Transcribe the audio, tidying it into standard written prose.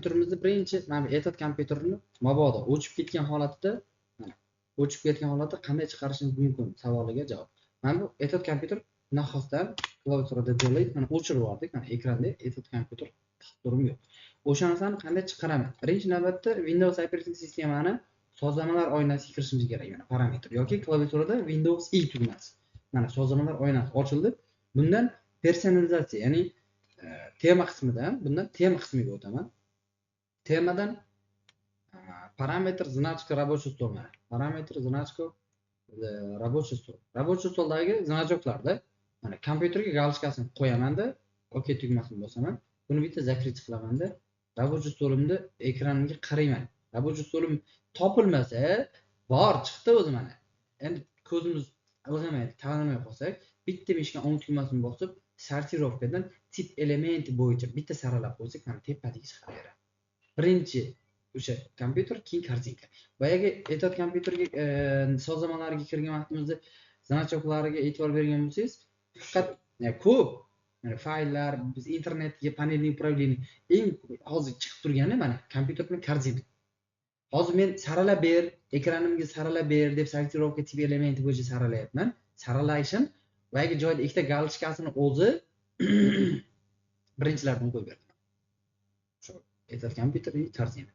Kompyuterimizni birinchi mana bu "Этот kompyuterni" mabodo o'chib ketgan holatida, mana, o'chib ketgan holatda qanday chiqarishimiz mumkin savoliga javob. Mana bu "Этот kompyuter" nahotdan klaviaturada delete, mana, o'chirib yubordik. Mana, ekranda "Этот kompyuter" dasturim yo'q. O'sha narsani qanday chiqaraman? Birinchi navbatda Windows operatsion sistemani sozlamalar oynasiga kirishimiz kerak. Mana, parametr yoki klaviaturada Windows I tugmasi. Mana, sozlamalar oynasi ochildi. Bundan personalizatsiya, ya'ni tema qismidan, bundan tema qismiga o'taman. Temadan параметр значка рабочий стол, mana, параметр значка рабочий стол. Рабочий столdagi значокlarda, mana, kompyuterga галочкасini qo'yamanda, OK tugmasini bosaman. Buni bitta закрыть qilamanda, рабочий stolimni ekranimga qarayman. Рабочий stolim topilmasa, bor, chiqdi o'zi, mana. Endi ko'zimiz ilg'amaydi, tanimay qolsak, bitta мышка o'ng tugmasini bosib, сортировкаdan тип элемент bo'yicha bitta saralab qo'ysak, mana, tepadagi chiqib beradi. Birinchi o'sha kompyuter, keyin korzinka. Boyagi "Этот kompyuterga" sozlamalariga kirgan vaqtimizda значоклariga e'tibor bergan bo'lsangiz, faqat ko'p fayllar, biz internetga, панельный управление, eng hozir chiqib turgani, mana, kompyuter bilan korzinka. Hozir men saralab ber, ekranimga saralab ber deb сортировка тип элемент bo'yicha saralayapman. Saralashim boyagi joyda ikkita галочкасini o'zi birinchilardan qo'yib berdi. Shu "Этот компьютер" и корзина.